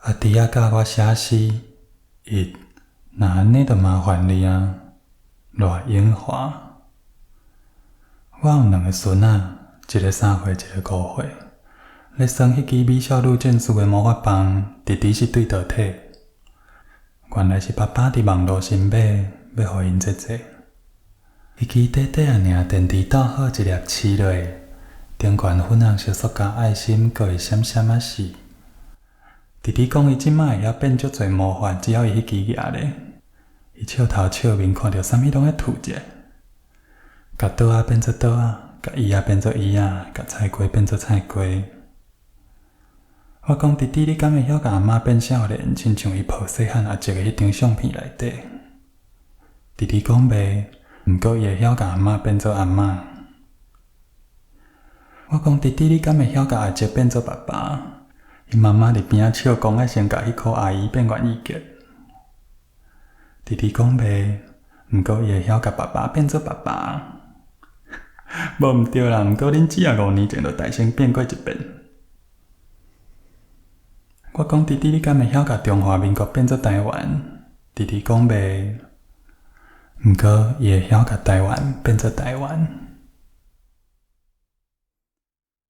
阿弟仔教我寫詩，伊若按呢就麻煩你啊，賴永華。我有兩个孫仔，一个3歲，一个5歲。咧耍彼支美少女戰士的魔法棒，弟弟是對倒體。原來是爸爸佇網路新買，欲予𪜶這這。彼支短短仔爾電池鬥好一粒黐落，頂懸粉紅色塑膠愛心，閣會閃閃仔死。弟弟講伊這擺會曉變足濟魔法，只要伊彼支舉咧。伊笑頭笑面，看著啥物攏愛吐者。共桌仔變做桌仔，共椅仔變做椅仔，共菜瓜變做菜瓜。我講弟弟，你敢會曉共阿嬤變少年，親像伊抱細漢阿叔的彼張相片內底？弟弟講袂，毋過伊會曉共阿嬤變做阿嬤。我講弟弟，你敢會曉共阿叔變做爸爸？伊媽媽佇邊仔笑講愛先共彼箍阿姨變願意結。弟弟講袂，毋過伊會曉共爸爸變做爸爸。無毋對啦，毋過恁姊仔5年前就大聲變過一遍。我講弟弟，你敢會曉共中華民國變做台灣？弟弟講袂，毋過伊會曉共台灣變做台灣。